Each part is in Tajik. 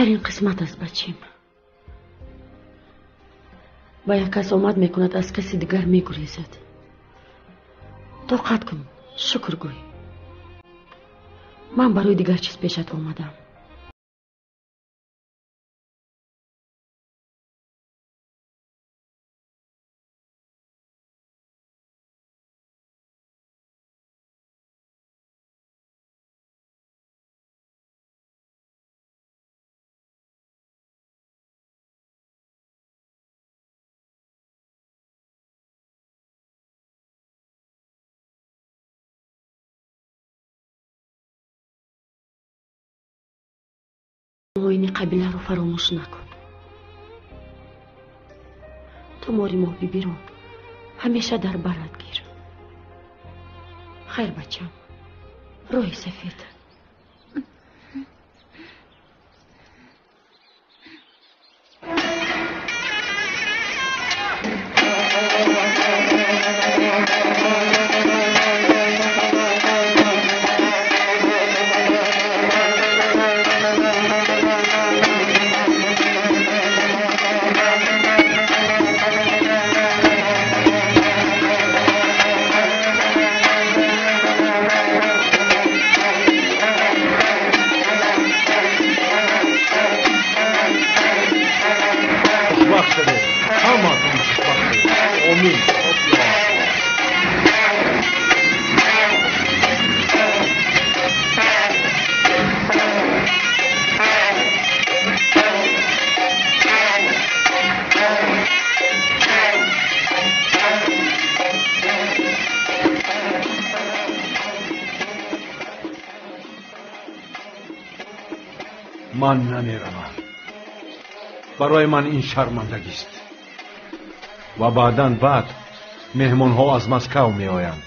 Хайр, ин қисмат аст, бачим. Ба як кас омад мекунад, аз каси дигар мегурезад. Тоқат кун, шукр гӯй. Ман барои дигар чиз пешат омадам. Оини қабиларо фаромӯш накун. Ту мори Моҳбибиро ҳамеша дар барат гир. Хайр, бачам, роҳи сафед. Ман намеравам. Барои ман ин шармандагист. Ва баъдан баъд меҳмонҳо аз Москав меоянд.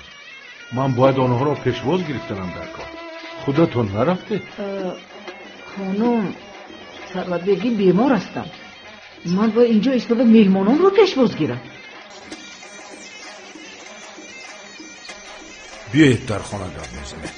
Ман бояд онҳоро пешвоз гирифтанам дар кор. Худатон нарафтед? Хонум, Сарватбегӣ бемор ҳастам. Ман бояд инҷо истода меҳмононро пешвоз гирам. Биёед дар хона гап мезанем.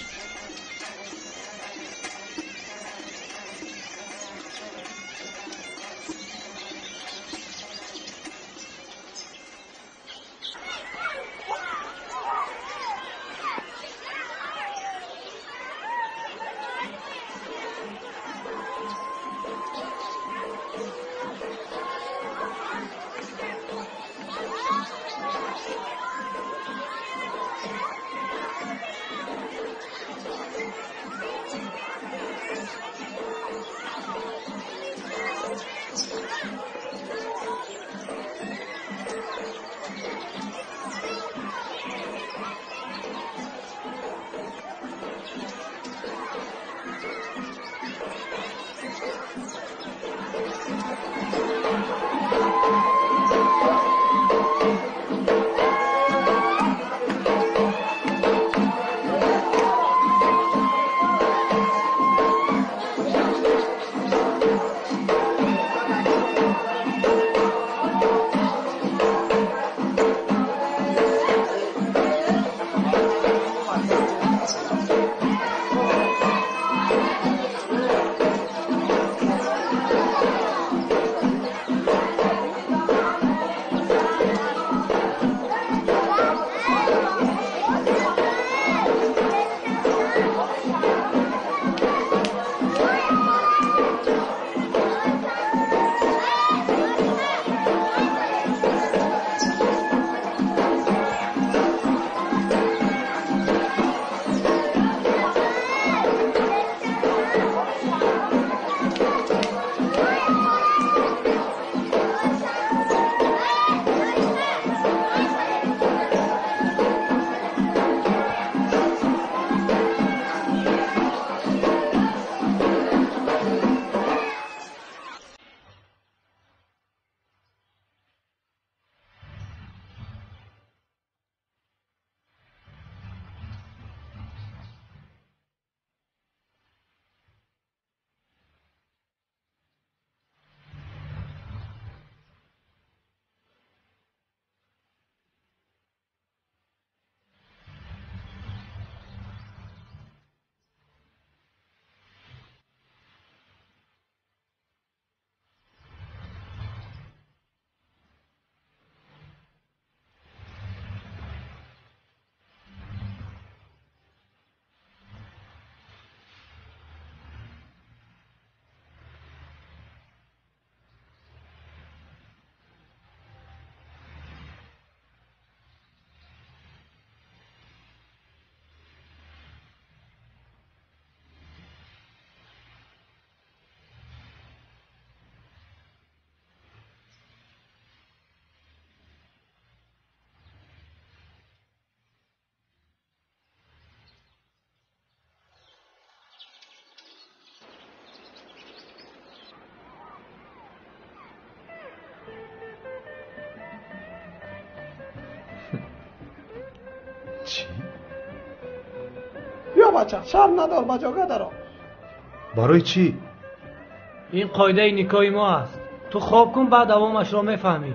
Чӣ? Биё бача, шарм надор, ба ҷога даро. Барои чӣ? Ин қоидаи никоҳи мо аст. Ту хоб кун, баъд давомашро мефаҳмӣ.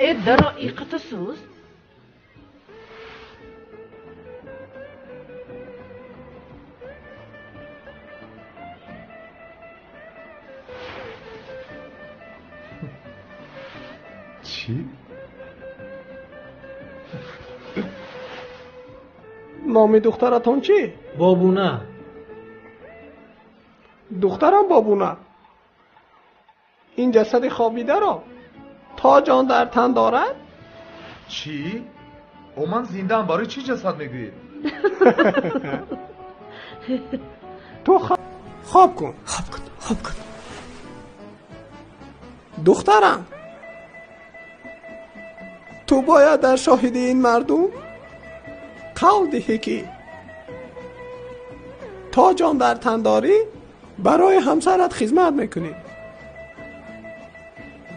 Э, даро, иқата сӯз. Чӣ? Номи духтаратон чӣ? Бобуна. Духтарам Бобуна, ин ҷасади хобидаро то ҷон дар тан дорад? Чӣ? О, ман зиндаам, барои чӣ ҷасад мегӯед? Ту хоб кун. Хоб кун, хоб кун. Духтарам, ту бояд дар шоҳиди ин мардум қавл диҳӣ, ки то ҷон дар тан дорӣ барои ҳамсарат хизмат мекунӣ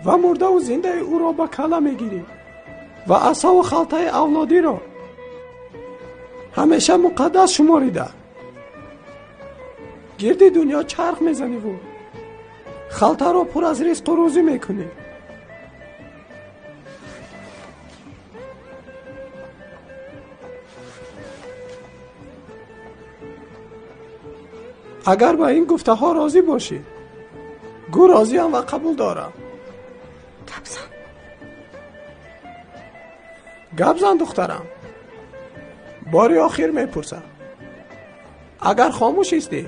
ва мурдаву зиндаи ӯро ба калла мегирӣ ва асову халтаи авлодиро ҳамеша муқаддас шуморида гирди дунё чарх мезаниву халтаро пур аз ризқу рӯзӣ мекунӣ. Агар ба ин гуфтаҳо розӣ бошӣ, гӯ розиам ва қабул дорам. Гап зан. Гап зан, духтарам. Бори охир мепурсам. Агар хомӯш истӣ,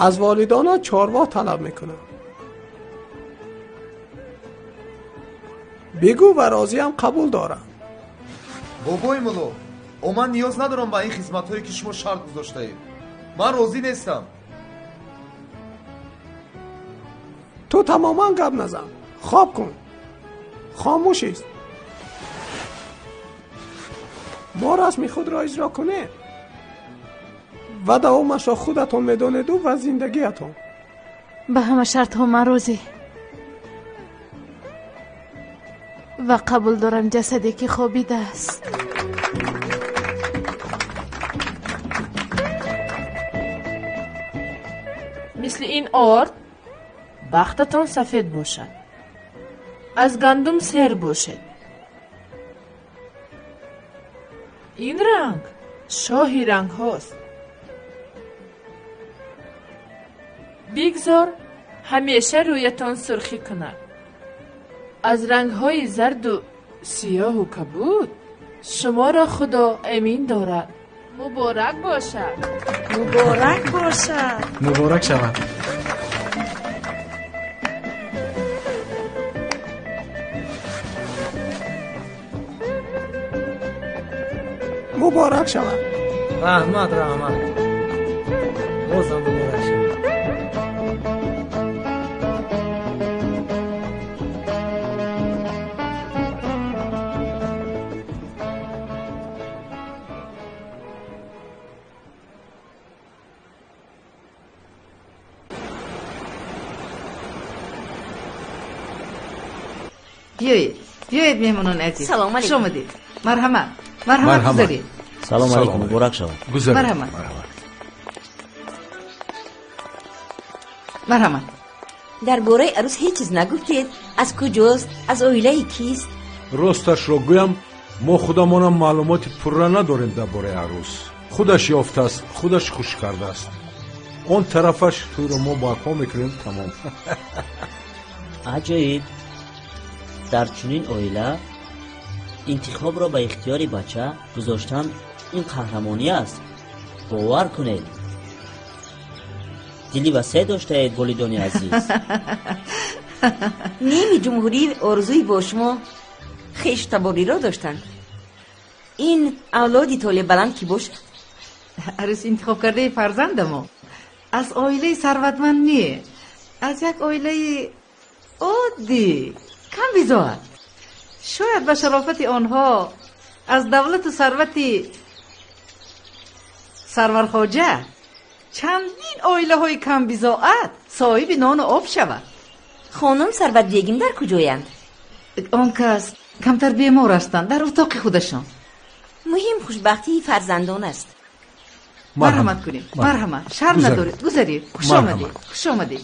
аз волидонат чорво талаб мекунам. Бигӯ ва розиам, қабул дорам. Бобои мулло, о, ман ниёз надорам ба ин хизматҳое, ки шумо шарт гузоштаед. Ман розӣ нестам. Ту тамоман гап назан, хоб кун, хомӯш ист. Мо расми худро иҷро кунем ва давомашро худатон медонеду ва зиндагиятон. Ба ҳама шартҳо ман розӣ ва қабул дорам ҷасаде ки хобидааст. Мисли ин орд бахтатон сафед бошад, аз гандум сер бошед. Ин ранг шоҳи рангҳост. Бигзор ҳамеша рӯятон сурхӣ кунад. Аз рангҳои зарду сиёҳу кабуд шуморо Худо эмин дорад. Муборак бошад. Муборак бошад. Муборак шавад. Муборак шавад. Раҳмат, раҳмат. Бозам муборак шавад. Биёед, биёед, меҳмонони азиз. Салом алейкум. Хуш омадед. Марҳамат, марҳамат, гузаред. Салом алейкум, муборак шавад. Гузаред. Марҳамат. Марҳамат. Дар бораи арӯс ҳеҷ чиз нагуфтед. Аз куҷост? Аз оилаи кист? Росташро гӯям, мо худамонам маълумоти пурра надорем дар бораи арӯс. Худаш ёфтааст, худаш хуш кардааст. Он тарафаш тӯйро мо барпо мекунем, тамом. Аҷоиб. Дар чунин оила интихобро ба ихтиёри бача гузоштан ин қаҳрамонӣ аст. Бовар кунед, дили васеъ доштаед, волидони азиз. Ними ҷумҳурӣ орзуи бо шумо хештабориро доштанд. Ин авлоди толебаланд кӣ бошад? Арӯс интихоб кардаи фарзандамо аз оилаи сарватманд не, аз як оилаи оддӣ, камбизоат. Шояд ба шарофати онҳо аз давлату сарвати Сарвархоҷа чандин оилаҳои камбизоат соҳиби нону об шавад. Хонум Сарватбегим дар куҷоянд? Он кас Камтар бемор ҳастанд, дар утоқи худашон. Муҳим хушбахтии фарзандон аст. Марҳамат кунед, марҳамат. Шарм надоред, гузаред. Хуш омадед, хуш омадед.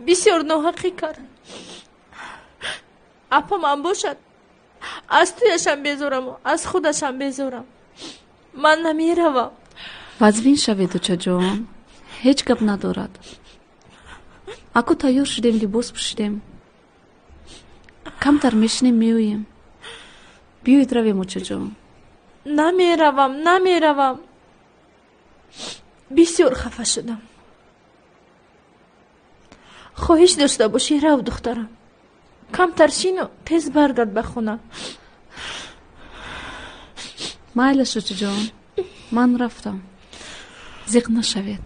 Бисёр ноҳақӣ кард. Апамам бошад, аз туяшам безораму аз худашам безорам. Ман намеравам. Вазвин шавед, очаҷон, ҳеҷ гап надорад. Аку тайёр шудем, либос пӯшидем. Камтар мешинем, меоем. Биёед равем, очаҷон. Намеравам, намеравам. Бисёр хафа шудам. Хоҳиш дошта бошӣ, рав, духтарам. Камтар шину тез баргард ба хона. Майлаш, очаҷон, ман рафтам. Зиқ нашавед.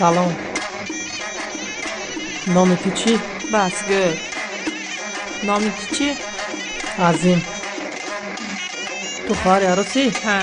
Салом. Номи ту чӣ? Бас гӯ. Номи ту чӣ? Азим. Ту хоҳари арӯсӣ? Ҳа.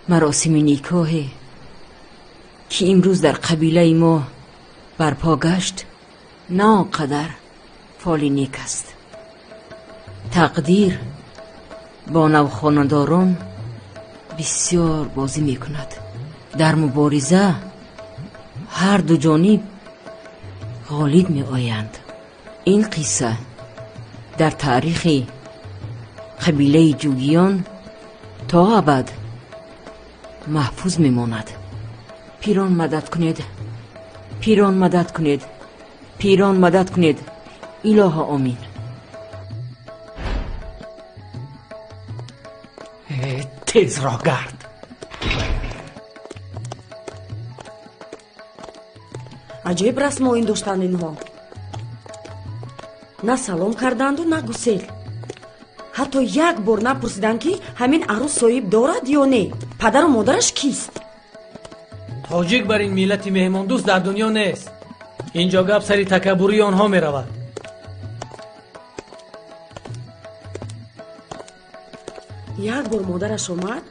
Маросими никоҳе ки имрӯз дар қабилаи мо барпо гашт, на он қадар фоли нек аст. Тақдир бо навхонадорон бисёр бозӣ мекунад. Дар мубориза ҳар ду ҷониб ғолиб меоянд. Ин қисса дар таърихи қабилаи ҷугиён то абад маҳфуз мемонад. Пирон мадад кунед, пирон мадад кунед, пирон мадад кунед. Илоҳо омин. Тез роҳ гард. Аҷоиб расмоин доштанд инҳо. На салом карданду, на гусел. Ҳатто як бор напурсиданд, ки ҳамин арӯс соҳиб дорад ё не, падару модараш кист. Тоҷик бар ин миллати меҳмондӯст дар дунё нест. Инҷо гап сари такаббурии онҳо меравад. Як бор модараш омад,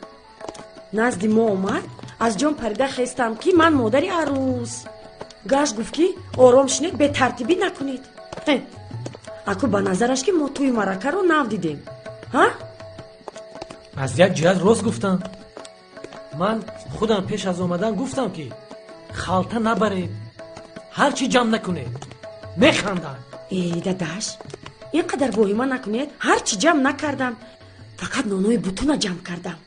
назди мо омад, аз ҷон парида хестам, ки ман модари арӯс. Гашт гуфт, ки ором шинед, бетартибӣ накунед. Аку ба назараш, ки мо тӯи маъракаро нав дидем. Ҳа? Аз як ҷиҳат рост гуфтам. Ман худам пеш аз омадан гуфтам, ки халта набаред, ҳар чӣ ҷамъ накунед, механданд. Э, дадаш, ин қадар воҳима накунед. Ҳар чӣ ҷамъ накардам, фақат нонои бутуна ҷамъ кардам.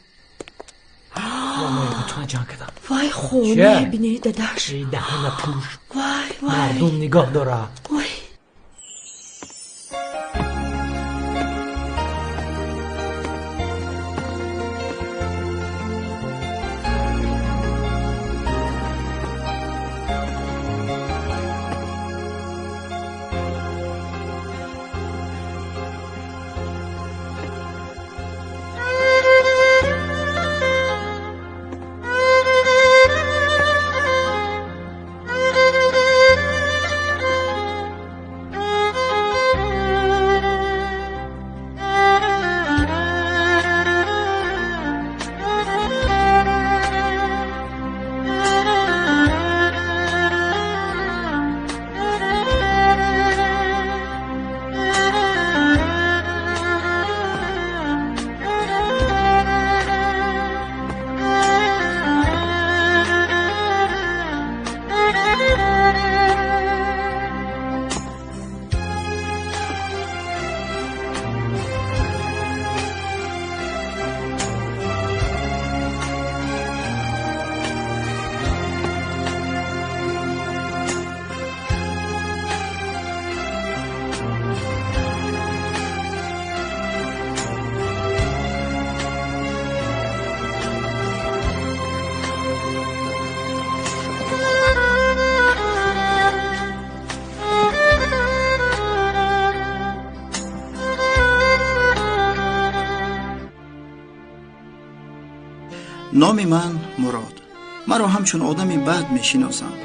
Нонои бутуна ҷамъ кардам. Вай, хона бинед, дадаш. Эй, даҳана пӯш. Вай, вай, мардум нигоҳ дорад. Вай. Номи ман Мурод. Маро ҳамчун одами бад мешиносанд.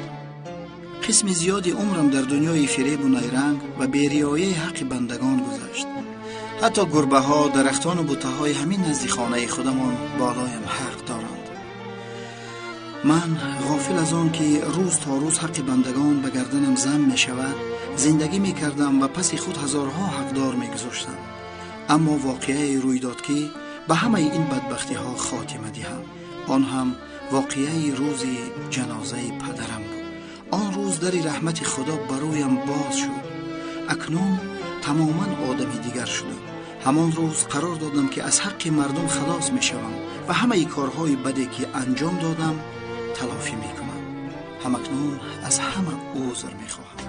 Қисми зиёди умрам дар дунёи фиребу найранг ва бериояи ҳаққи бандагон гузашт. Ҳатто гурбаҳо, дарахтону бутаҳои ҳамин назди хонаи худамон болоям ҳақ доранд. Ман ғофил аз он ки рӯз то рӯз ҳаққи бандагон ба гарданам зам мешавад, зиндагӣ мекардам ва паси худ ҳазорҳо ҳақдор мегузоштам. Аммо воқеае рӯй дод, ки ба ҳамаи ин бадбахтиҳо хотима диҳам. Он ҳам воқеаи рӯзи ҷанозаи падарам буд. Он рӯз дари раҳмати Худо бароям боз шуд. Акнун тамоман одами дигар шудам. Ҳамон рӯз қарор додам, ки аз ҳаққи мардум халос мешавам ва ҳамаи корҳои баде ки анҷом додам талофӣ мекунам. Ҳамакнун аз ҳама узр мехоҳам.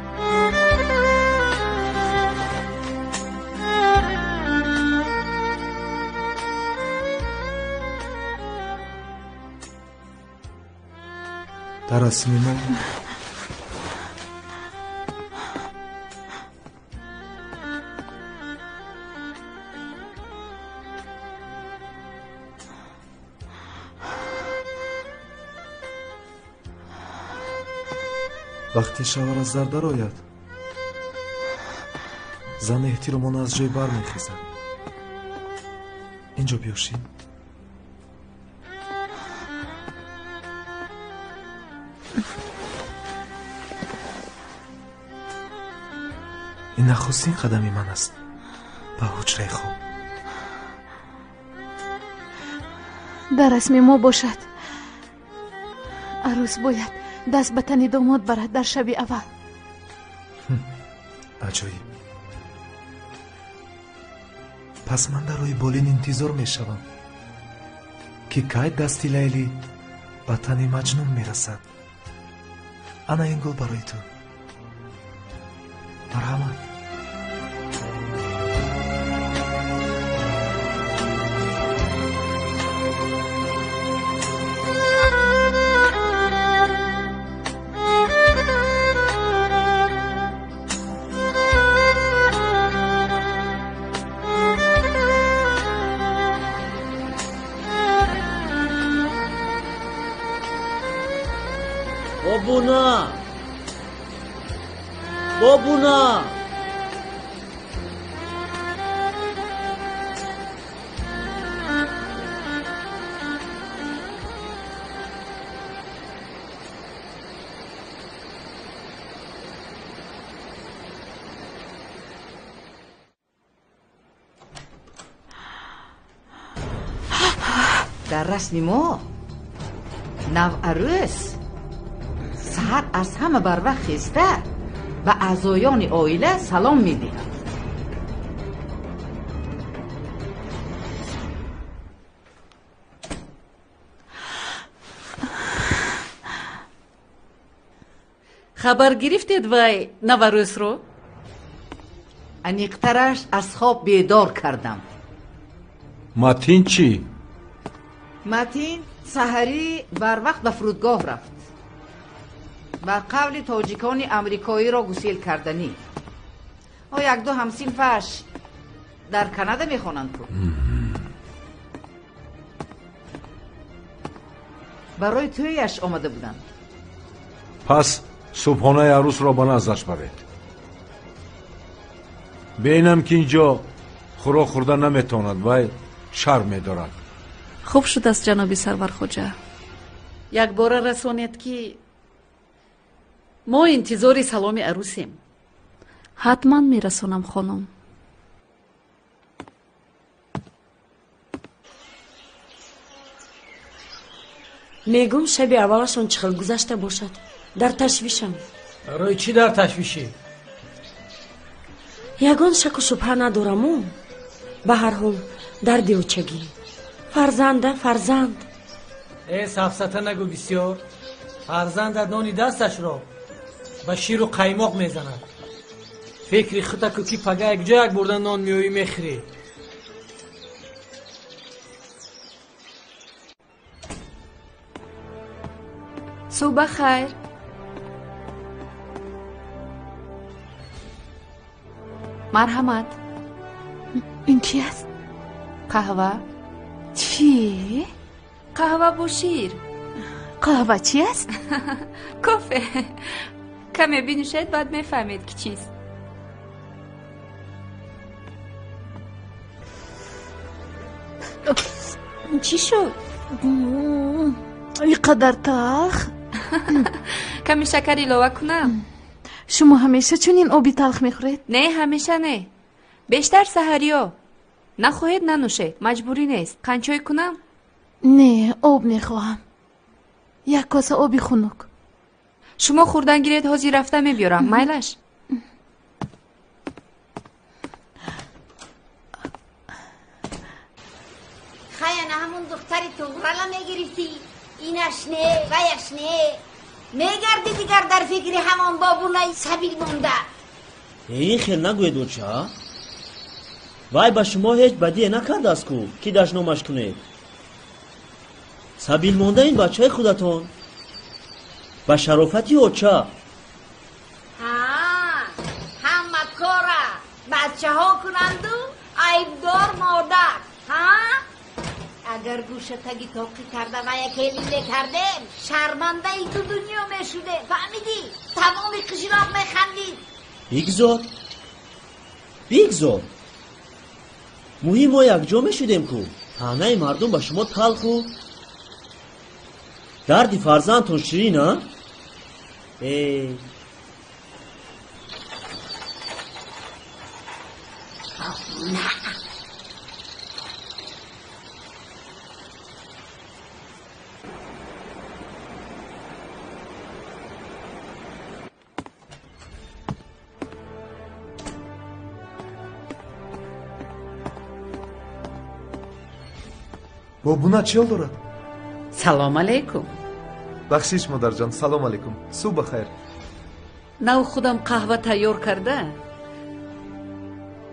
Дар расми мо вақте шавҳар аз дар дарояд, зан эҳтиромона аз ҷой бармехезад. Инҷо биёшин. Ин нахустин қадами ман аст ба ҳуҷраи хоб. Дар расми мо бошад, арӯс бояд даст ба тани домод барад дар шаби аввал. Аҷоиб. Пас ман дар рӯи болин интизор мешавам, ки кай дасти Лайлӣ ба тани Маҷнун мерасад. Ана ин гул барои ту. Марҳамат. Бобуна! Бобуна! Дар расми мо наварӯс саҳар аз ҳама барвақт хеста ба аъзоёни оила салом медиҳад. Хабар гирифтед вай наварӯсро? Аниқтараш аз хоб бедор кардам. Матин чӣ? Матин саҳарӣ барвақт ба фурудгоҳ рафт. Ба қавли тоҷикони амрикоиро гусел карданӣ. О якду ҳамсинфаш дар Канада мехонанд ку. Барои тӯяш омада буданд. Пас субҳонаи арӯсро ба наздаш баред. Бинам ки инҷо хӯрок хӯрда наметавонад, вай шарм медорад. Хуб шудааст, ҷаноби Сарвархоҷа. Якбора расонед, ки мо интизори саломи арӯсем. Ҳатман мерасонам, хонум. Мегум, шаби аввалашон чӣ хел гузашта бошад? Дар ташвишам. Барои чӣ дар ташвишӣ? Ягон шаку шубҳа надораму. Ба ҳар ҳол дарди очагӣ. Фарзанда, фарзанд. Э, сафсата нагӯ бисёр. Фарзандат нони дасташро ба ширу қаймоқ мезанад. Фикри хута ку, ки пага якҷо як бурда нон меоӣ мехӯрӣ. Субҳ ба хайр. Марҳамат. Ин чи аст? Қаҳва. Чӣ? Қаҳва бо шир. Қаҳва чи аст? Кофе. Каме бинӯшед, баъд мефаҳмед, ки чист. Чӣ шуд? Ин қадар талх. Каме шакар илова кунам? Шумо ҳамеша чунин оби талх мехӯред? Не, ҳамеша не. Бештар саҳариё. Нахоҳед, нанӯшед, маҷбурӣ нест. Қандчой кунам? Не, об мехоҳам. Як коса оби хунук. Шумо хӯрдан гиред, ҳозир рафта мебиёрам. Майлаш? Хаяна ҳамун духтари туғрала мегирифтӣ. Инаш не, ваяш не. Мегарди дигар дар фикри ҳамон бобунаи сабил монда. Ин хел нагӯед, оча. Вай ба шумо ҳеҷ бадие накардааст ку, ки дашномаш кунед. Сабил монда ин бачаи худатон. Ба шарофати оча. Ҳа, ҳама кора бачаҳо кунанду айбдор модар. Ҳа? Агар гӯшатаги тоқӣ карда ва якелин мекардем, шармандаи ду дунё мешудем. Фаҳмидӣ? Тамоми қишлоқ механдид. Бигзор, бигзор. Муҳим мо якҷо мешудем ку. Таънаи мардум ба шумо талху дарди фарзандтон ширин, а? Э. Бобуна чӣ ҳол дорад? Салом алейкум. Бахшиш, модарҷон, салом алейкум, субҳ бахайр. Нав худам қаҳва тайёр карда,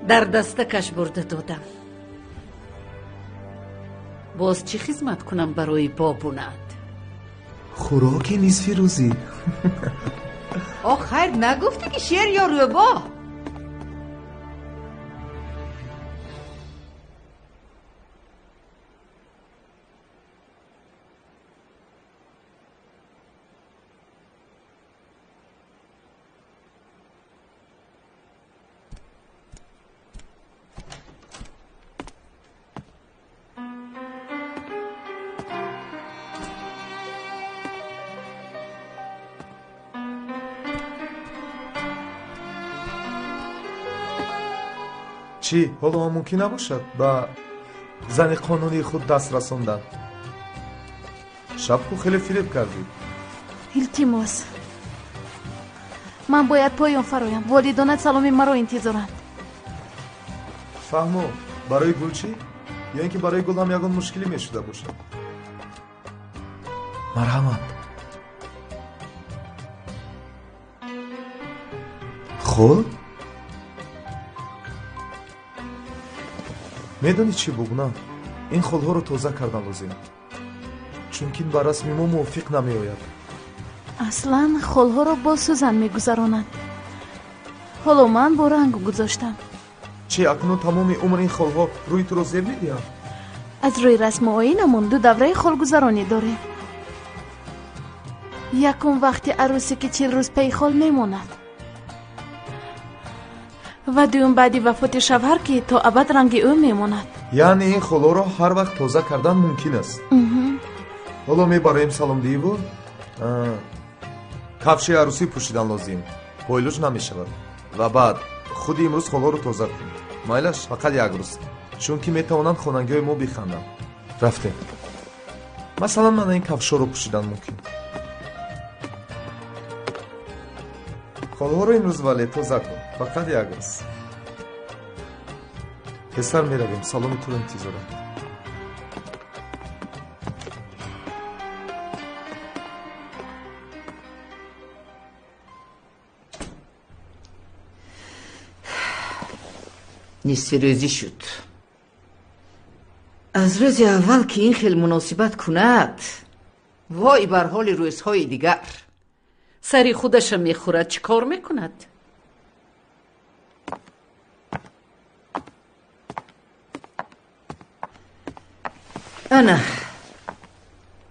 дар дастакаш бурда додам. Боз чӣ хизмат кунам барои бобунат? Хӯроки нисфи рӯзӣ. О, хайр, нагуфтӣ ки шер ё рӯбоҳ? Чӣ, ҳоло ҳам мумкин набошад ба зани қонунии худ даст расондан? Шаб ку хеле фиреб кардӣ. Илтимос, ман бояд поён фароям, волидонат саломи маро интизоранд. Фаҳмо, барои гул чӣ? Ё ин ки барои гул ҳам ягон мушкилӣ мешуда бошад? Марҳамат. Хол? Медонӣ чӣ, Бубна, ин холҳоро тоза кардан лозим, чунки ин ба расми мо мувофиқ намеояд. Аслан холҳоро бо сӯзан мегузаронанд, ҳоло ман бо ранг гузоштам. Чӣ, акнун тамоми умр ин холҳо рӯи туро зеб медиҳанд? Аз рӯи расму оинамон ду давраи холгузаронӣ дорем. Якум вақти арӯсе, ки 40 рӯз пайи хол мемонад, ва дуюм баъди вафоти шавҳар, ки то абад ранги ӯ мемонад. Яъне ин холҳоро ҳар вақт тоза кардан мумкин аст? Ҳоло мебароем саломдиҳиву кафши арӯсӣ пӯшидан лозим, пойлуҷ намешавад. Ва баъд худи имрӯз холҳоро тоза кун. Майлаш, фақат як рӯз, чунки метавонанд хонангиҳои мо биханданд. Рафтем. Масалан, мана ин кафшҳоро пӯшидан мумкин. Холҳоро имрӯз вале тоза кун, фақат як рӯз. Тезтар меравем, саломи туро интизорам. Нисфирӯзӣ шуд. Аз рӯзи аввал ки ин хел муносибат кунад, вой бар ҳоли рӯзҳои дигар. Сари худаша мехӯрад, чӣ кор мекунад? Ана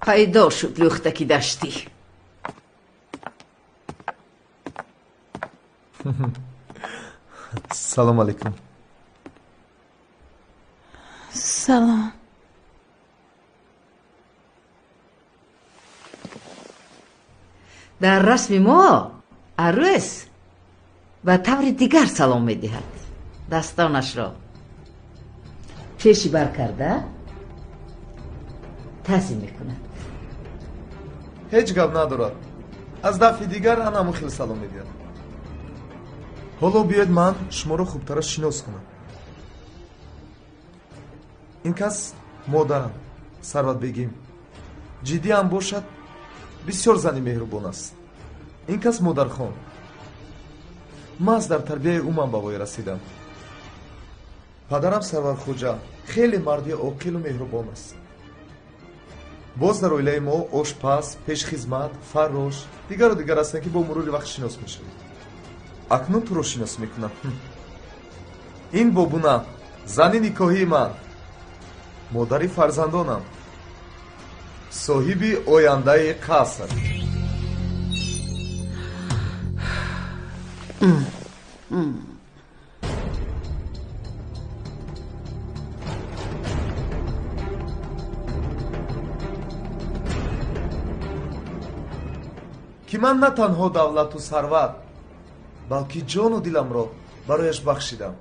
пайдо шуд лӯхтаки даштӣ. Салом алейкум. Салом. Дар расми мо арӯс ба таври дигар салом медиҳад. Дастонашро пеши бар карда таъзим мекунад. Ҳеҷ гап надорад, аз дафъи дигар ана ҳамон хел салом медиҳад. Ҳоло биёед ман шуморо хубтара шинос кунам. Ин кас модарам, Сарватбегим. Ҷиддиам бошад, бисёр зани меҳрубон аст. Ин кас модархон. Маҳз дар тарбияи ӯ ман ба воя расидам. Падарам Сарвархоҷа хеле марди оқилу меҳрубон аст. Боз дар оилаи мо ошпаз, пешхизмат, фаррош, дигару дигар ҳастанд, ки бо мурури вақт шинос мешавед. Акнун туро шинос мекунам. Ин Бобуна, зани никоҳии ман, модари фарзандонам, соҳиби ояндаи қаср. Ки ман на танҳо давлату сарват, балки ҷону диламро барояш бахшидам.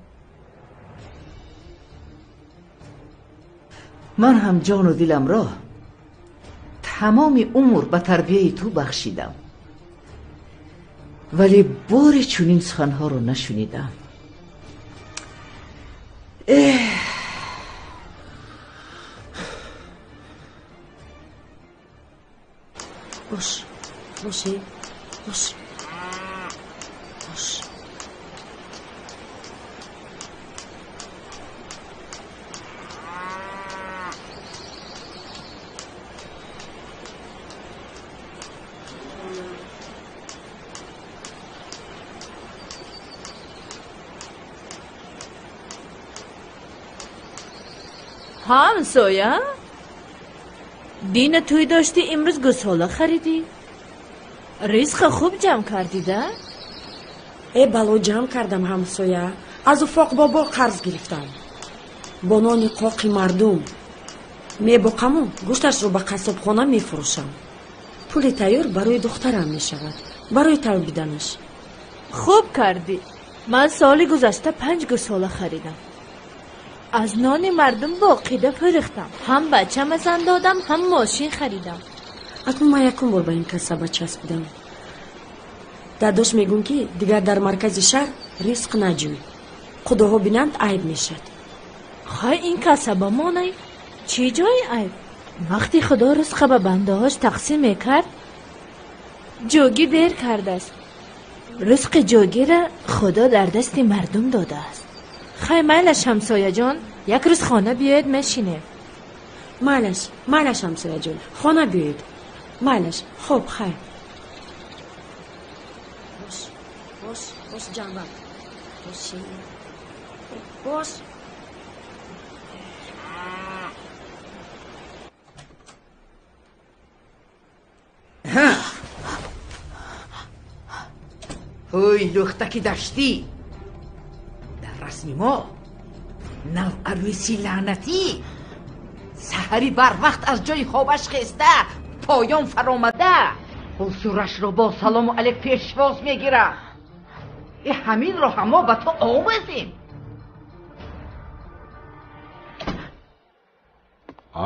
Ман ҳам ҷону диламро тамоми умр ба тарбияи ту бахшидам, вале боре чунин суханҳоро нашунидам. Эҳ, бош, боши, бош, бош. Ҳамсоя, дина тӯй дошти, имрӯз гӯсола харидӣ. Ризқа хуб ҷамъ кардида? Э, бало ҷамъ кардам, ҳамсоя. Аз Уфоқ бобо қарз гирифтам. Бо нони қоқи мардум мебоқаму гӯшташро ба қассобхона мефурӯшам. Пули тайёр барои духтарам мешавад, барои талбиданаш. Хуб кардӣ. Ман соли гузашта 5 гӯсола харидам. Аз нони мардум боқида фурӯхтам. Ҳам бачама зан додам, ҳам мошин харидам. Акнун ман якум бор ба ин касаба часпидам. Дадош мегӯм, ки дигар дар маркази шаҳр ризқ наҷӯй, худоҳо бинанд, айб мешад. Хай, ин касаба монай, чӣ ҷои айб? Вақти худо ризқа ба бандаҳош тақсим мекард, ҷогӣ дер кардааст. Ризқи ҷогира худо дар дасти мардум додааст. Хай, майлаш, ҳамсояҷон, як рӯз хона биёед, мешинем. Майлаш, майлаш, ҳамсояҷон, хона биёед, майлаш. Хоб, хайр. Бош, бош, бош, ҷанбак, боши, бош. Ҳуй, лухтаки даштӣ, дар расми мо наварӯси лаънатӣ саҳари барвақт аз ҷои хобаш хеста, поён фаромада, ҳусурашро бо салому алек пешвоз мегирад. Э, ҳаминро ҳамо ба ту омӯзем.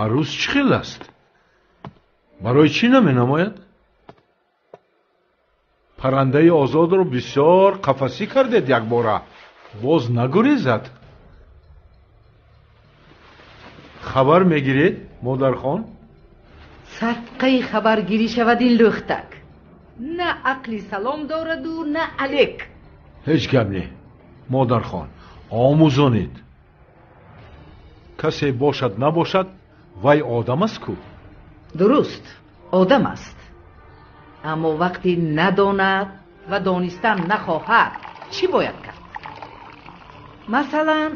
Арӯс чӣ хел аст? Барои чӣ наменамояд? Паррандаи озодро бисёр қафасӣ кардед, якбора боз нагурезад. Хабар мегиред, модархон? Садқаи хабаргирӣ шавад ин лӯхтак. На ақли салом дораду, на алек. Ҳеҷ гап не, модархон, омӯзонед. Касе бошад набошад, вай одам аст ку. Дуруст, одам аст, аммо вақте надонад ва донистан нахоҳад, чӣ бояд кард? Масалан,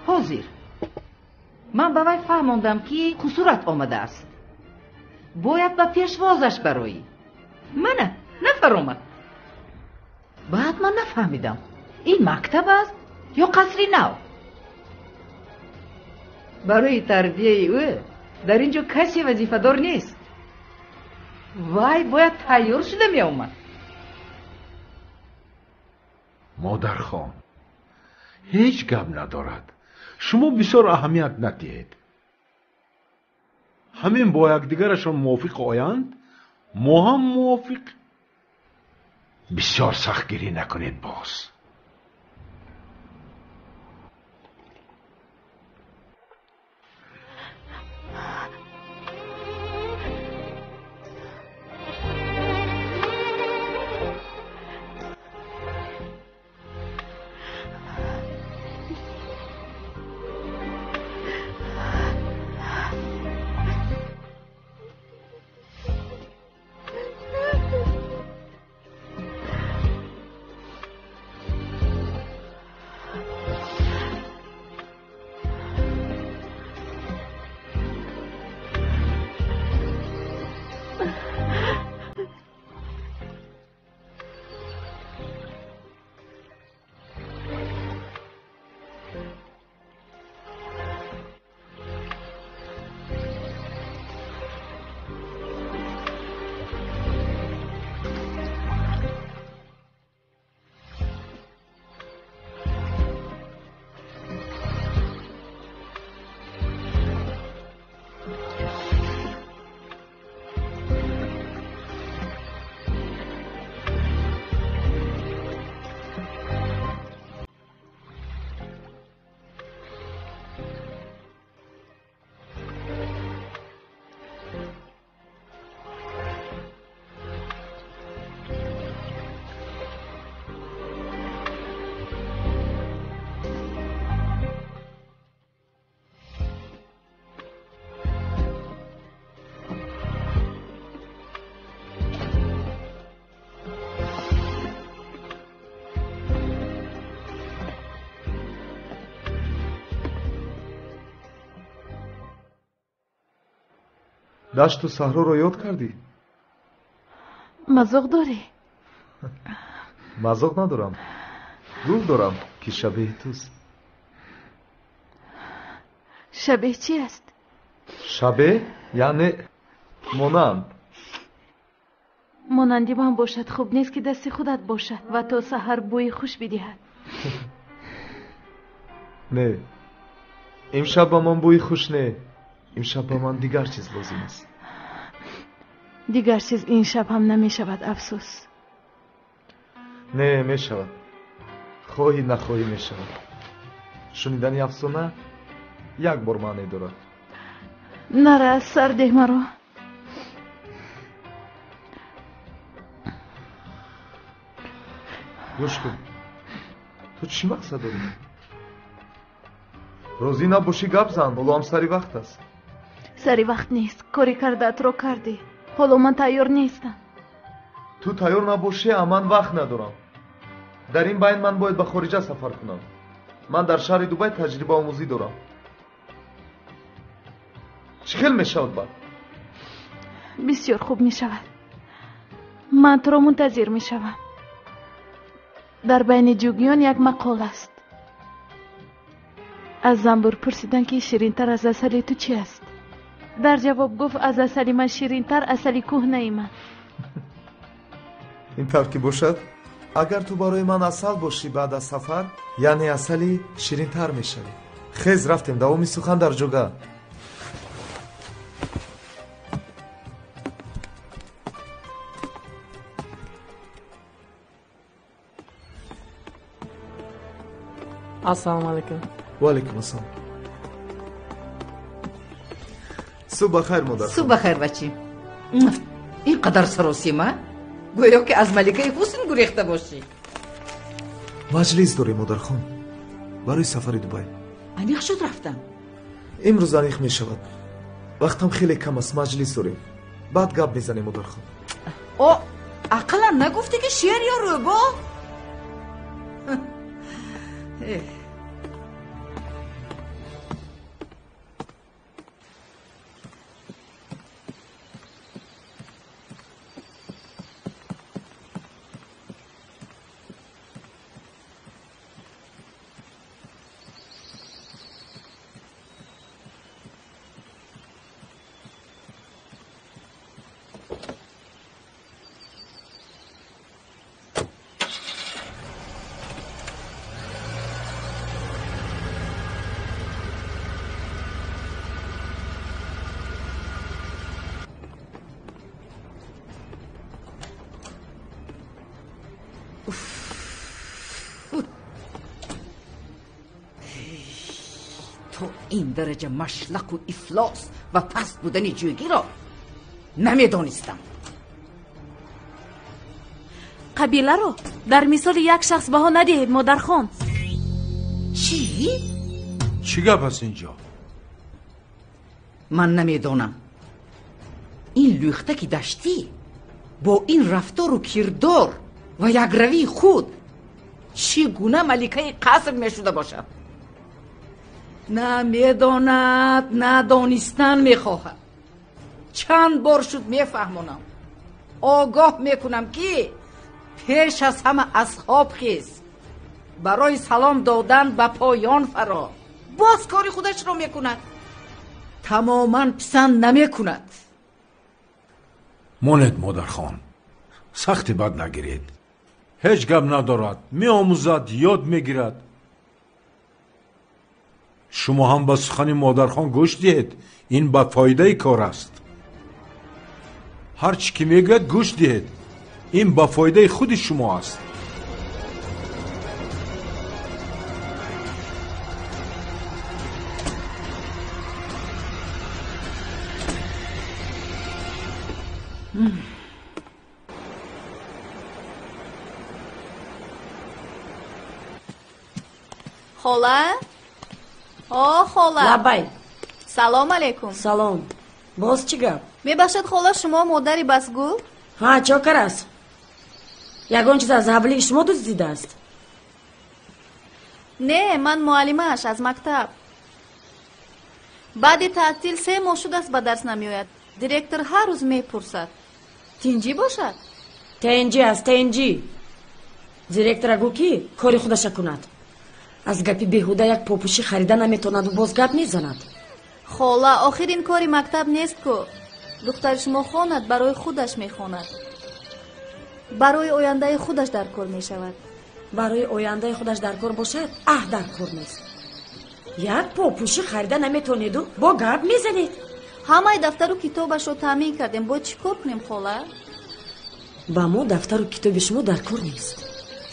ҳозир ман ба вай фаҳмондам, ки хусурат омадааст, бояд ба пешвозаш бароӣ. Мана нафаромад. Баъд ман нафаҳмидам, ин мактаб аст ё қасри нав. Барои тарбияи ӯ дар ин ҷо касе вазифадор нест. Вай бояд тайёр шуда меомад. Модархон, ҳеҷ гап надорад, шумо бисёр аҳамият надиҳед. Ҳамин бо якдигарашон мувофиқ оянд, мо ҳам мувофиқ. Бисёр сахтгирӣ накунед боз. Дашту саҳроро ёд кардӣ? Мазоқ дорӣ? Мазоқ надорам. Гул дорам, ки шабеҳи туст. Шабеҳ чи аст? Шабеҳ яъне монанд. Монанди ман бошад хуб нест, ки дасти худат бошад ва то саҳар бӯи хуш бидиҳад. Не, имшаб ба ман бӯи хуш не, имшаб ба ман дигар чиз лозим аст. Дигар чиз ин шаб ҳам намешавад, афсӯс. Не, мешавад. Хоҳӣ нахоҳӣ мешавад. Шунидани афсона як бор маъне дорад. Нара, аз сар деҳ маро. Гӯш кун, ту чӣ мақсад дорӣ? Розӣ набошӣ, гап зан, ҳоло ҳам сари вақт аст. Сари вақт нест, кори кардаатро кардӣ. Ҳоло ман тайёр нестам. Ту тайёр набошӣ, а ман вақт надорам. Дар ин байн ман бояд ба хориҷа сафар кунам. Ман дар шаҳри Дубай таҷрибаомӯзӣ дорам. Чӣ хел мешавад баъд? Бисёр хуб мешавад. Ман туро мунтазир мешавам. Дар байни ҷугиён як мақол аст. Аз занбур пурсиданд, ки ширинтар аз асали ту чи аст? Дар ҷавоб гуфт: аз асали ман ширинтар асали кӯҳнаи ман. Ин тавр ки бошад, агар ту барои ман асал бошӣ баъд аз сафар, яъне асали ширинтар мешавӣ. Хез, рафтем, давоми сухан дар ҷога. Ассалому алайкум. Ва алайкум ассалом. Субҳ бахайр, модар. Субҳ бахайр, бачи. Ин қадар саросима, гӯё ки аз маликаи ҳусн гурехта бошӣ. Маҷлис дорем, модархон, барои сафари Дубай. Аниқ шуд рафтан? Имрӯз аниқ мешавад. Вақтам хеле кам аст, маҷлис дорем. Баъд гап мезанем, модархон. О, ақаллан нагуфтӣ, ки шер ё рӯбоҳ? То ин дараҷа машлақу ифлос ва паст будани ҷӯгиро намедонистам. Қабиларо дар мисоли як шахс баҳо надиҳед, модархон. Чӣ? Чӣ гап аст инҷо? Ман намедонам. Ин лӯхтаки даштӣ бо ин рафтору кирдор ва якравии худ чӣ гуна маликаи қаср мешуда бошад? На медонад, на донистан мехоҳад. Чанд бор шуд мефаҳмонам, огоҳ мекунам, ки пеш аз ҳама аз хоб хез, барои салом додан ба поён фаро. Боз кори худашро мекунад, тамоман писанд намекунад. Монед, модархон, сахти бад нагиред. Ҳеҷ гап надорад, меомӯзад, ёд мегирад. Шумо ҳам ба сухани модархон гӯш диҳед, ин ба фоидаи кор аст. Ҳар чӣ ки мегӯяд, гӯш диҳед, ин ба фоидаи худи шумо аст. Хола? О, хола. Лабай. Салом алейкум. Салом. Боз чӣ гап? Мебахшед, хола, шумо модари Басгул? Ҳа, чокар аст. Ягон чиз аз ҳавлии шумо дуздидааст? Не, ман муаллимааш аз мактаб. Баъди таътил 3 моҳ шудааст ба дарс намеояд. Директор ҳар рӯз мепурсад. Тинҷӣ бошад? Тинҷӣ аст, тинҷӣ. Директора гӯ ки кори худаша кунад. Аз гапи беҳуда як попӯшӣ харида наметавонаду боз гап мезанад. Хола, охир ин кори мактаб нест ку. Духтари шумо хонад, барои худаш мехонад. Барои ояндаи худаш дар кор мешавад. Барои ояндаи худаш дар кор бошад, аҳ дар кор нест. Як попӯшӣ харида наметавонеду бо гап мезанед. Ҳамаи дафтару китобашро таъмин кардем. Бояд чӣ кор кунем, хола? Ба мо дафтару китоби шумо дар кор нест.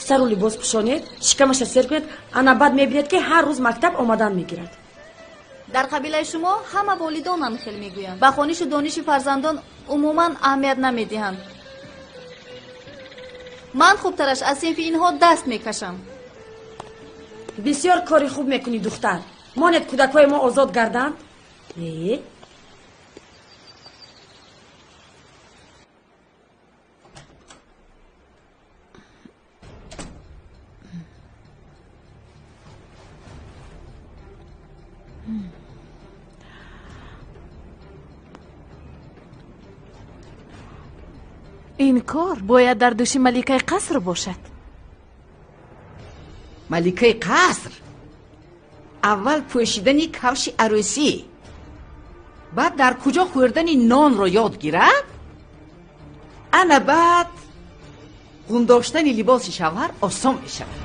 Сару либос пӯшонед, шикамаша сер кунед, ана баъд мебинед ки ҳар рӯз мактаб омадан мегирад. Дар қабилаи шумо ҳама волидон ҳам хел мегӯянд. Ба хонишу дониши фарзандон умуман аҳамият намедиҳанд. Ман хубтараш аз синфи инҳо даст мекашам. Бисёр кори хуб мекунӣ, духтар. Монед кӯдакҳои мо озод гарданд? Э? Ин кор бояд дар дӯши маликаи қаср бошад. Маликаи қаср аввал пӯшидани кавши арӯсӣ, баъд дар куҷо хӯрдани нонро ёд гирад, ана баъд ғундоштани либоси шавҳар осон мешавад.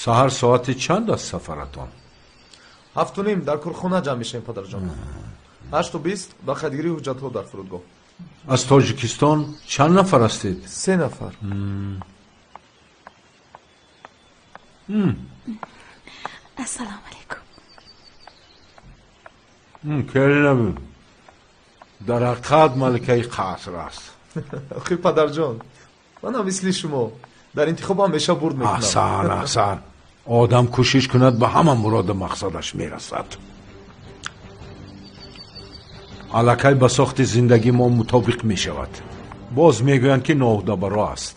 Саҳар соати чанд аст сафаратон? 7:30 дар корхона ҷамъ мешавем, падарҷон. 8:20 ба қайдгирии ҳуҷҷатҳо дар фурудгоҳ. Аз Тоҷикистон чанд нафар ҳастед? 3 нафар. Ассалому алайкум. Келинам, дар ҳақиқат маликаи қаср аст. Охи падарҷон, манам мисли шумо дар интихоб ҳамеша бурд мекунам. Аҳсан, аҳсан. Одам кӯшиш кунад ба ҳама муроду мақсадаш мерасад. Аллакай ба сохти зиндагӣ мо мутобиқ мешавад. Боз мегӯянд ки ноҳудабаро аст.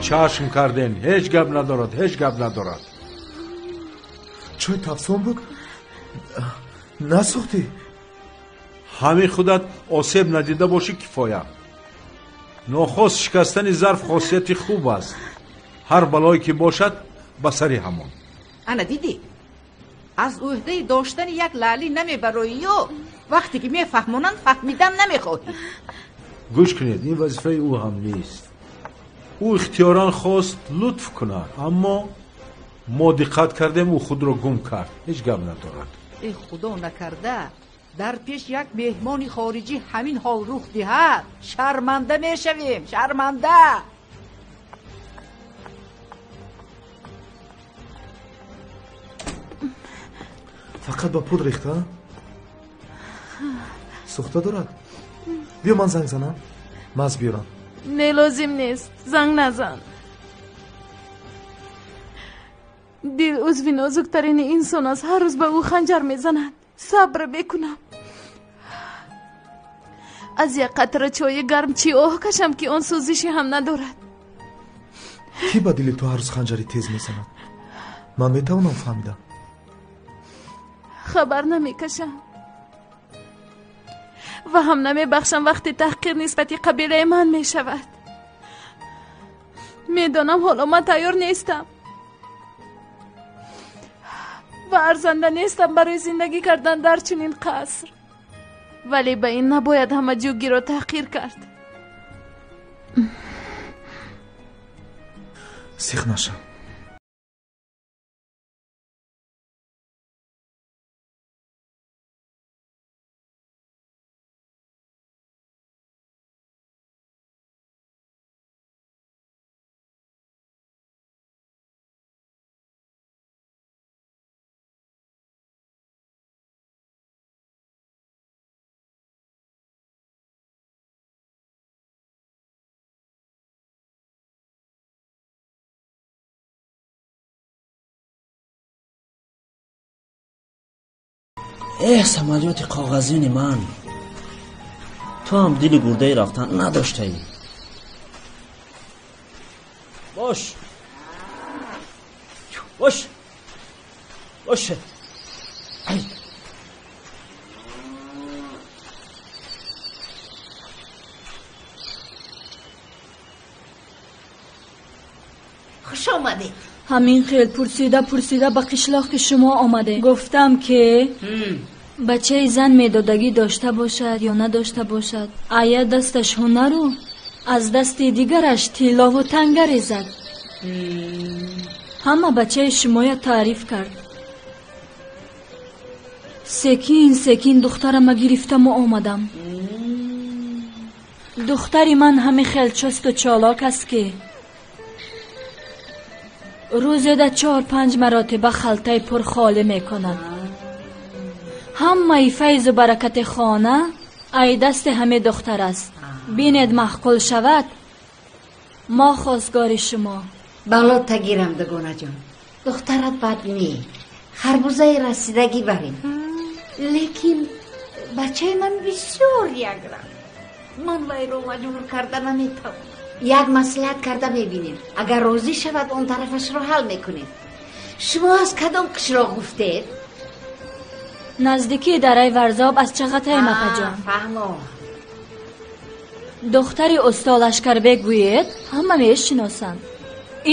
Чашм карден, ҳеҷ гап надорад, ҳеҷ гап надорад. Чой тафсон буд? Насӯхтӣ? Ҳамин худат осеб надида бошӣ кифоя. Нохост шикастани зарф хосияти хуб аст. Ҳар балое ки бошад ба сари ҳамон. Ана дидӣ? Аз ӯҳдаи доштани як лаълӣ намебароию вақте ки мефаҳмонанд фаҳмидан намехоҳӣ. Гӯш кунед, ин вазифаи ӯ ҳам нест. Ӯ ихтиёран хост лутф кунад, аммо мо диққат кардем, ӯ худро гум кард. Ҳеҷ гап надорад. Э худо накарда, дар пеш як меҳмони хориҷӣ ҳамин ҳол рух диҳад, шарманда мешавем, шарманда. Фақат ба пуд рехта? Сӯхта дорад? Биё ман занг занам, маз биёрам. Не, лозим нест, занг назан. Дил узви нозуктарини инсон аст, ҳар рӯз ба ӯ ханҷар мезанад. Сабр мекунам. Аз як қатра чойи гарм чӣ оҳ кашам, ки он сӯзише ҳам надорад. Кӣ ба дили ту ҳар рӯз ханҷари тез мезанад? Ман метавонам фаҳмидам. Хабар намекашам ва ҳам намебахшам вақте таҳқир нисбати қабилаи ман мешавад. Медонам ҳоло ман тайёр нестам ва арзанда нестам барои зиндагӣ кардан дар чунин қаср. Вале ба ин набояд ҳама ҷугиро таҳқир кард. Сих нашав. Эҳ, самолёти коғазини ман, ту ҳам дили гурдаи рафтан надоштаӣ. Бош, бош, бош. Хуш омадед. Ҳамин хел пурсида пурсида ба қишлоқи шумо омадем. Гуфтам ки бачаи зан медодагӣ дошта бошад ё надошта бошад, ая дасташ ҳунару аз дасти дигараш тиллову танга резад. Ҳама бачаи шумоя таъриф кард. Секин секин духтарама гирифтаму омадам. Духтари ман ҳами хел чусту чолок аст ки рӯзеда 4-5 маротиба халтаи пур холӣ мекунад. Ҳамаи файзу баракати хона ай дасти ҳаме духтар аст. Бинед маъқул шавад, мо хостгори шумо. Бало тагирам, дугонаҷон. Духтарат бад не, харбузаи расидагӣ барем. Лекин бачаи ман бисёр якрам. Ман вайро маҷбур карда наметавонам. Як маслиҳат карда мебинем. Агар розӣ шавад, он тарафашро ҳал мекунем. Шумо аз кадом қишлоқ гуфтед? Наздикии дараи Варзоб, аз Чағатай, мапаҷон. Фаҳмо. Духтари усто Лашкарбек гӯед, ҳама мешиносанд.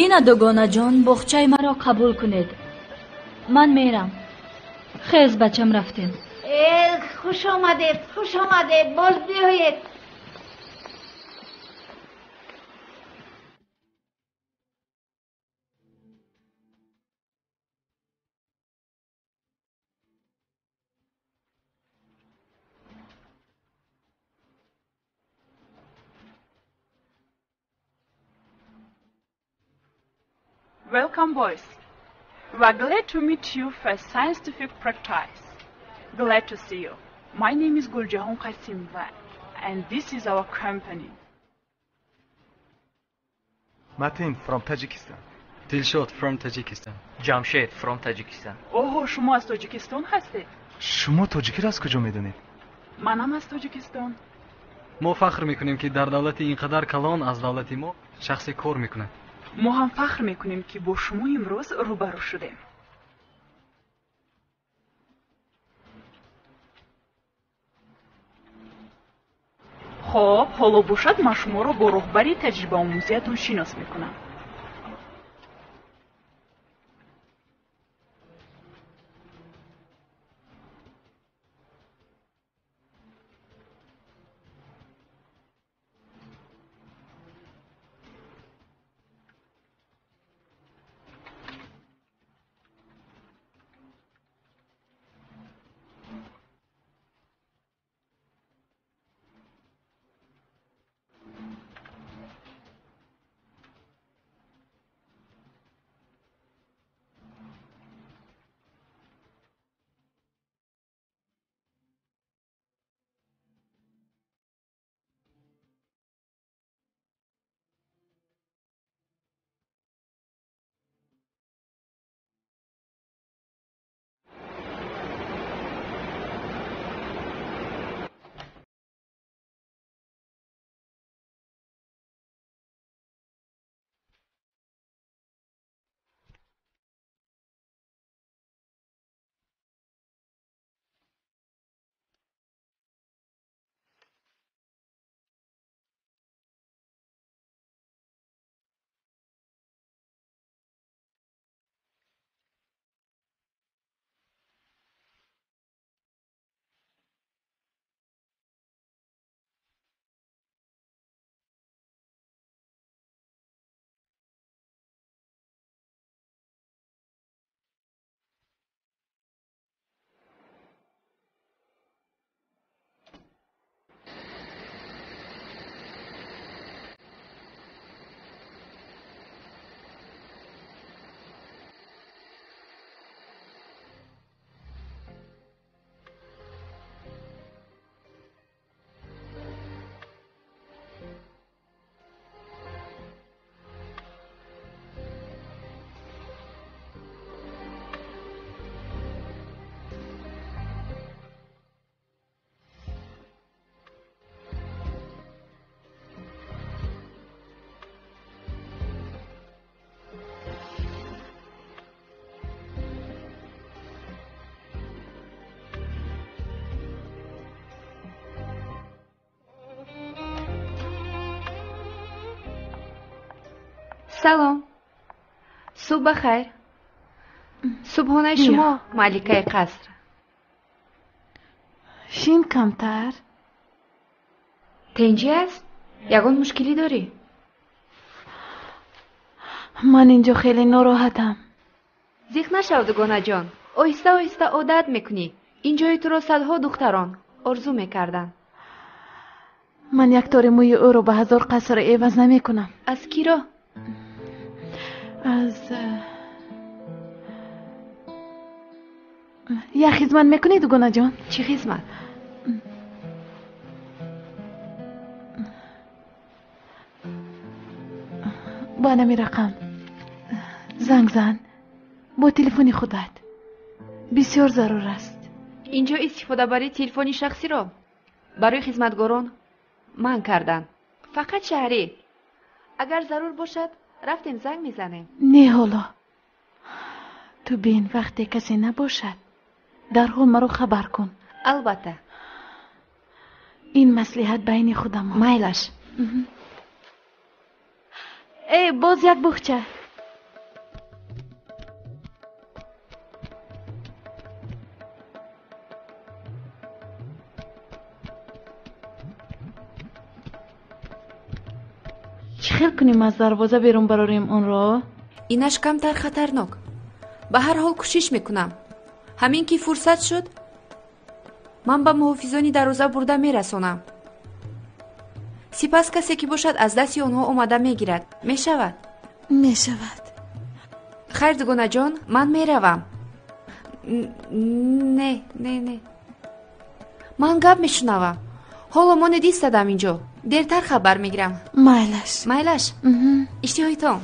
Ина дугонаҷон, боғчаи маро қабул кунед. Ман мерам. Хез, бачам, рафтем. Хуш омадед, хуш омадед, боз биёед. Welcome, boys. We are glad to meet you for scientific practice. Glad to see you. My name is Guljahon Qasimova, and this is our company. Matin from Tajikistan. Dilshod from Tajikistan. Jamshed from Tajikistan. Оҳо, шумо аз Тоҷикистон ҳастед? Шумо тоҷикиро аз куҷо медонед? Манам аз Тоҷикистон. Мо фахр мекунем, ки дар давлати ин қадар калон аз давлати мо шахсе кор мекунад. Мо ҳам фахр мекунем, ки бо шумо имрӯз рӯбарӯ шудем. Хоб, ҳоло бошад, ман шуморо бо роҳбари таҷрибаомӯзиятон шинос мекунам. Салом, субҳ ба хайр. Субҳонаи шумо, маликаи қаср. Шин камтар. Тенҷӣ аст? Ягон мушкилӣ дорӣ? Ман инҷо хеле нороҳатам. Зиқ нашав, дугонаҷон, оҳиста оҳиста одат мекунӣ. Ин ҷои туро садҳо духтарон орзу мекарданд. Ман як тори мӯи ӯро ба 1000 қаср эваз намекунам. Аз киро? Аз як хизмат мекунӣ, дугонаҷон? Чӣ хизмат? Бо анами рақам занг зан, бо телефони худат. Бисёр зарур аст. Инҷо истифодабарии телефони шахсиро барои хизматгорон манъ карданд. Фақат шаҳрӣ. Агар зарур бошад, рафтем занг мезанем. Не, ҳоло. Ту бин, вақте касе набошад, дарҳол маро хабар кун. Албатта. Ин маслиҳат байни худамон. Майлаш. Э, боз як буғча. Чӣ хел кунем аз дарвоза берун барорем онро? Инаш камтар хатарнок. Ба ҳар ҳол кӯшиш мекунам. Ҳамин ки фурсат шуд, ман ба муҳофизони дарвоза бурда мерасонам. Сипас касе ки бошад аз дасти онҳо омада мегирад. Мешавад? Мешавад. Хайр, дугонаҷон, ман меравам. Не, не, не, ман гап мешунавам. Ҳоло монед истадам инҷо. Дертар хабар мегирам. Майлаш. Майлаш. Иштиҳоитон.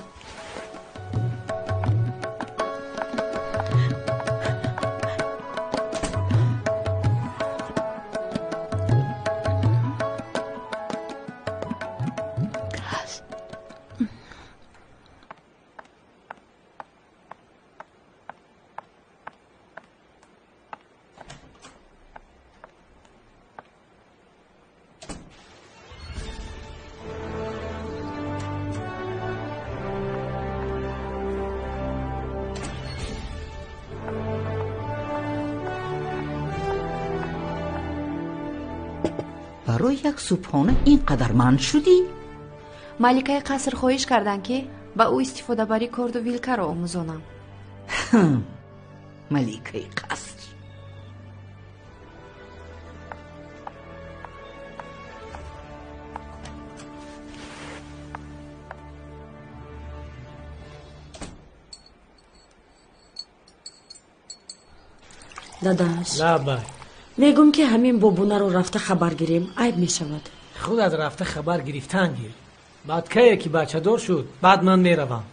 Барои як субҳона ин қадар манъ шудӣ? Маликаи қаср хоҳиш карданд, ки ба ӯ истифодабарии корду вилкаро омӯзонам. Маликаи қаср. Дадаш. Лабай. Мегум, ки ҳамин бобунаро рафта хабар гирем, айб мешавад. Худат рафта хабар гирифтан гир. Баъд кае ки бачадор шуд, баъд ман меравам.